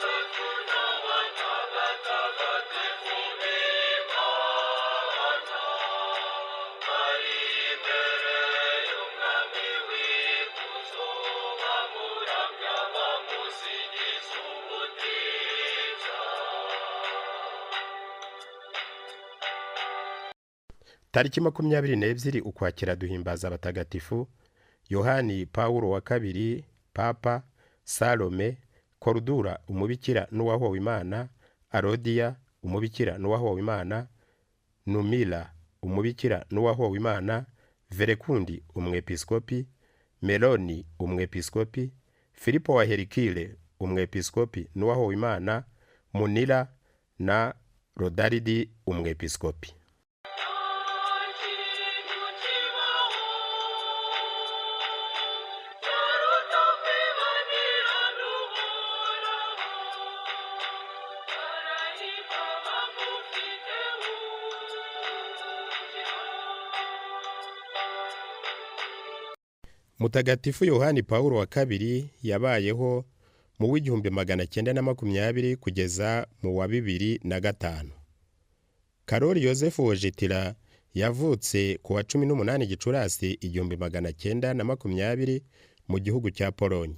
Batagatifu n'abatagatifu b'Imana, bari imbere y'Umwami w'ikuzo, bamuramya bamusingiza ubutitsa. Tariki 22 Ukwakira duhimbaza abatagatifu Yohani Pawulo wa kabiri Papa, Salome, Korudura umubikira n'uwahowe Imana, Arodiya umubikira n'uwahowe Imana, Numila umubikira n'uwahowe Imana, Verekundi umwepiskopi, Meloni umwepiskopi, Filipo wa Herikile umwepiskopi n'uwahowe Imana, Munira na Rodaridi umwepiskopi. Nta kintu kibaho cyaruta kwibanira n'Uhoraho, barahirwa bamufite ubukira. Mutagatifu Yohani Pawulo wa kabiri yabayeho mu w'1920 kugeza mu wa 2005. Karoli Yozefu Wojitira yavutse ku wa 18 Gicurasi 1920 mu gihugu cya Polonye.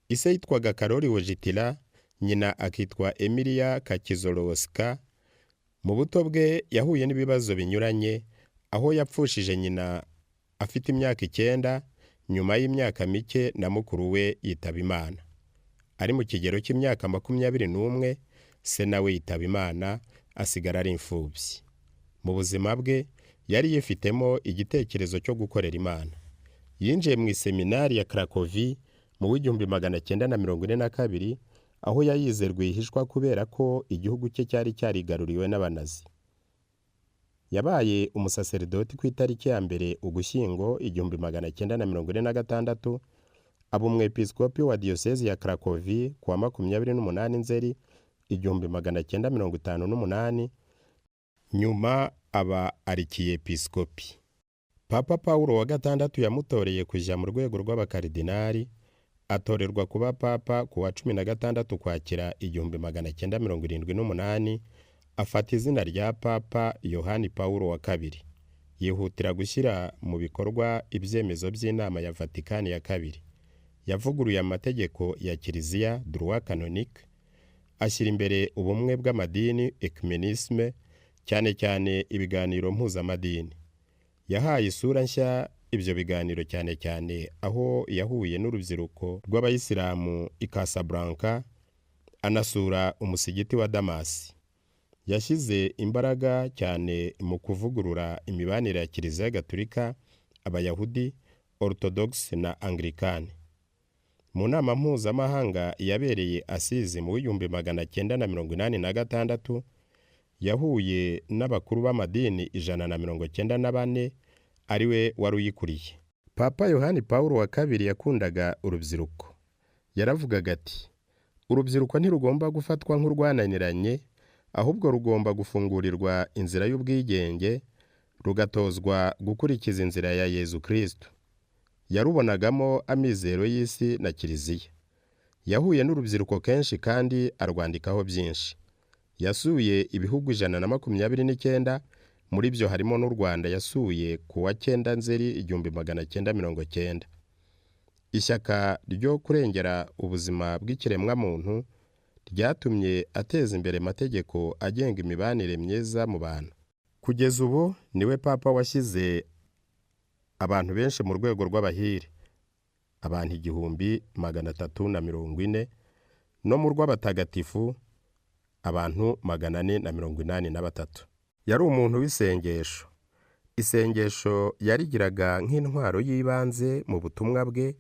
Ise yitwaga Karoli Wojitira, nyina akitwa Emilia Kakizorowska. Mu buto bwe yahuye n'ibibazo binyuranye, aho yapfushije nyina afite imyaka 9, nyuma y'imyaka mike na mukuru we yitaba Imana. Ari mu kigero cy'imyaka 21, se nawe yitaba Imana, asigara ari imfubyi. Mu buzima bwe yari yifitemo igitekerezo cyo gukorera Imana. Yinjiye mu iseminari ya Cracovie mu w'1942, aho yayize rwihishwa kubera ko igihugu cye cyari cyarigaruriwe n'Abanazi. Yabaye umusaseridoti ku itariki ya 1 Ugushyingo 1946, aba umwepiskopi wa diyosezi ya Cracovie ku wa 28 Nzeri 1958, nyuma aba arikiyepiskopi. Papa Pawulo wa gatandatu yamutoreye kujya mu rwego rw'abakaridinari, atorerwa kuba papa ku wa 16 Ukwakira 1978, afata izina rya Papa Yohani Pawulo wa kabiri. Yihutira gushyira mu bikorwa ibyemezo by'inama ya Vatikani ya kabiri. Yavuguruye amategeko ya Kiliziya droit canonique, ashyira imbere ubumwe bw'amadini œcuménisme, cyane cyane ibiganiro mpuzamadini. Yahaye isura nshya ibyo biganiro, cyane cyane aho yahuye n'urubyiruko rw'Abayisilamu i Casablanca, anasura umusigiti wa Damasi. Yashyize imbaraga cyane mu kuvugurura imibanire ya Kiliziya Gatulika, Abayahudi, Orthodox na Anglikane. Mu nama mpuzamahanga yabereye Asizi mu w'1986, yahuye n'abakuru b'amadini 194, ari we wari uyikuriye. Papa Yohani Pawulo wa kabiri yakundaga urubyiruko. Yaravugaga ati: "Urubyiruko ntirugomba gufatwa nk'urwananiranye, ahubwo rugomba gufungurirwa inzira y'ubwigenge, rugatozwa gukurikiza inzira ya Yezu Kristu." Yarubonagamo amizero y'isi na Kiliziya. Yahuye n'urubyiruko kenshi kandi arwandikaho byinshi. Yasuye ibihugu 129, muri byo harimo n'u Rwanda yasuye ku wa 9 Nzeri 1990. Ishyaka ryo kurengera ubuzima bw'ikiremwamuntu ryatumye ateza imbere amategeko agenga imibanire myiza mu bantu. Kugeza ubu niwe papa washyize abantu benshi mu rwego rw'abahire, abantu 1340, no mu rw'abatagatifu abantu 483. Yari umuntu w'isengesho. Isengesho yarigiraga nk'intwaro y'ibanze mu butumwa bwe,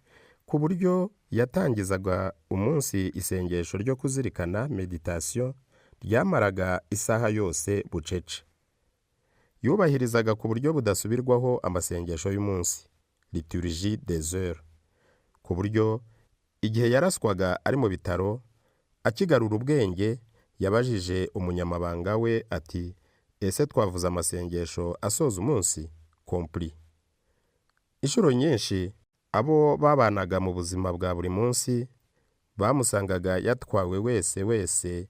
ku buryo yatangizaga umunsi isengesho ryo kuzirikana méditation ryamaraga isaha yose bucece. Yubahirizaga ku buryo budasubirwaho amasengesho y'umunsi liturgie des heures, ku buryo igihe yaraswaga ari mu bitaro akigarura ubwenge yabajije umunyamabanga we ati: "Ese twavuze amasengesho asoza umunsi complet?" Inshuro nyinshi abo babanaga mu buzima bwa buri munsi Bamusangaga yatwawe wese wese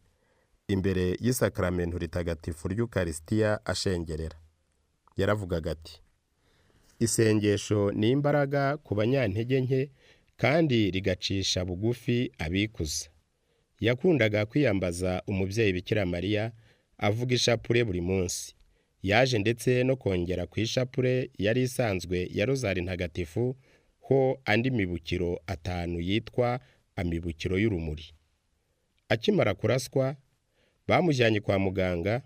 imbere y'isakaramentu ritagatifu ry'Ukarisitiya ashengerera. Yaravugaga ati: "Isengesho ni imbaraga ku banyantege nke kandi rigacisha bugufi abikuza." Yakundaga kwiyambaza umubyeyi Bikira Mariya avuga ishapure buri munsi. Yaje ndetse no kongera ku ishapure yari isanzwe ya Rozari Ntagatifu ho andi mibukiro 5 yitwa amibukiro y'urumuri. Akimara kuraswa, bamujyanye kwa muganga,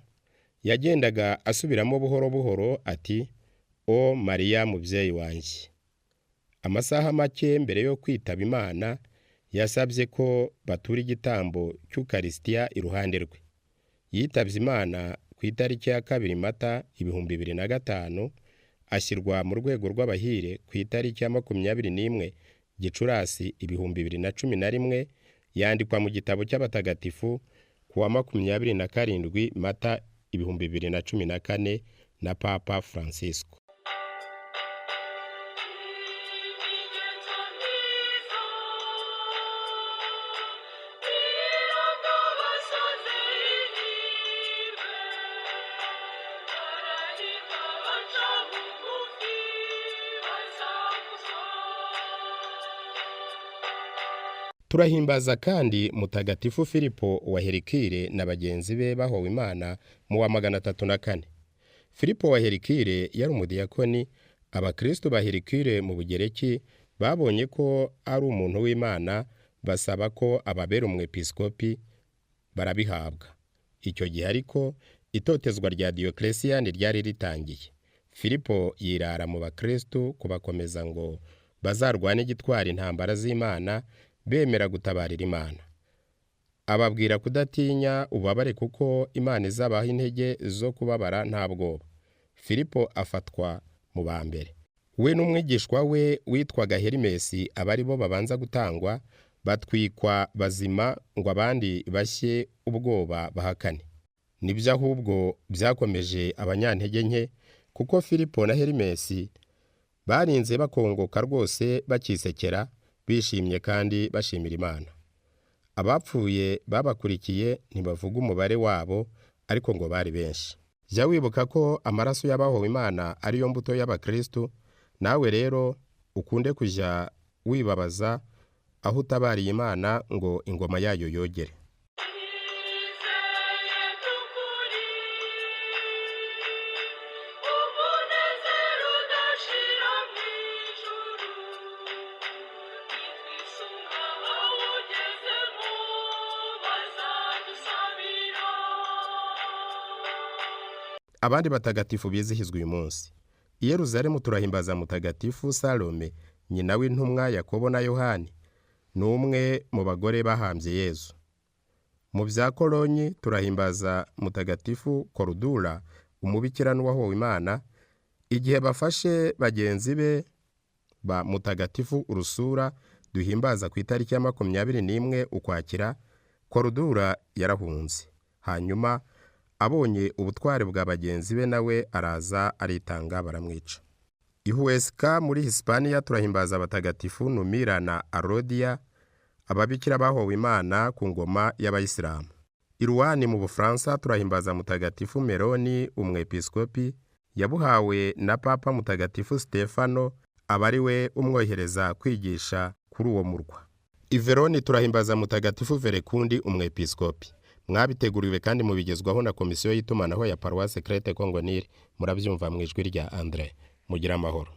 yagendaga asubiramo buhoro buhoro ati: "O Mariya mubyeyi wanjye." Amasaha make mbere yo kwitaba Imana, yasabye ko batura igitambo cy'Ukarisitiya iruhande rwe. Yitabye Imana ku itariki ya 2 Mata 2005, ashyirwa mu rwego rw'abahire ku itariki ya 21 Gicurasi 2011, yandikwa mu gitabo cy'abatagatifu ku wa 27 Mata 2014 na Papa Francisco. Imigenzo myiza iranga abasoze ihirwe, barahirwa baca bugufi bazakuzwa. Turahimbaza kandi Mutagatifu Filipo wa Herikire na bagenzi be bahowe Imana mu wa 304. Filipo wa Herikire yari umudiyakoni. Abakristo ba Herikire mu Bugereki babonye ko ari umuntu w'Imana, basaba ko ababera umwepiskopi, barabihabwa. Icyo gihe ariko itotezwa rya Diocletian ryari ritangiye. Filipo yirara mu bakristo kubakomeza ngo bazarwane gitwara intambara z'Imana, bemera gutabarira Imana. Ababwira kudatinya ububabare kuko Imana izabaha intege zo kubabara nta bwoba. Filipo afatwa mu ba mbere. We n'umwigishwa we witwaga Herimesi aba ari bo babanza gutangwa, batwikwa bazima ngo abandi bashye ubwoba bahakane. Nibyo ahubwo byakomeje abanyantege nke, kuko Filipo na Herimesi barinze bakongoka rwose bakisekera, bishimye kandi bashimira Imana. Abapfuye babakurikiye ntibavuga umubare wabo, ariko ngo bari benshi. Jya wibuka ko amaraso y'abahowe Imana ariyo mbuto y'abakristu, nawe rero ukunde kujya wibabaza aho utabariye Imana ngo ingoma yayo yogere. Twizeye by'ukuri umunezero udashira mu ijuru, nitwisunga abawugezemo bazadusabira. Abandi batagatifu bizihizwa uyu munsi. I Yerusalemu turahimbaza Mutagatifu Salome, nyina w'intumwa Yakobo na Yohani, ni umwe mu bagore bahambye Yezu. Mu bya Kolonyi turahimbaza Mutagatifu Korudula, umubikira n'uwahowe Imana, igihe bafashe bagenzi be ba Mutagatifu Urusura duhimbaza ku itariki ya 21 Ukwakira, Korudula yarahunze. Hanyuma abonye ubutwari bwa bagenzi be nawe araza aritanga baramwica. I Huesca muri Hispania turahimbaza abatagatifu Numira na Arodiya, ababikira bahowe Imana ku ngoma y'Abayisilamu. I Ruwani mu Bufaransa turahimbaza Mutagatifu Meroni umwepiskopi, yabuhawe na Papa Mutagatifu Stefano, aba ari we umwohereza kwigisha kuri uwo murwa. I Veroni turahimbaza Mutagatifu Verekundi umwepiskopi. Mwabiteguriwe kandi mubigezwaho na Komisiyo y'Itumanaho ya Paruwasi Crete Congo Nil. Murabyumva mu ijwi rya Andre. Mugire amahoro.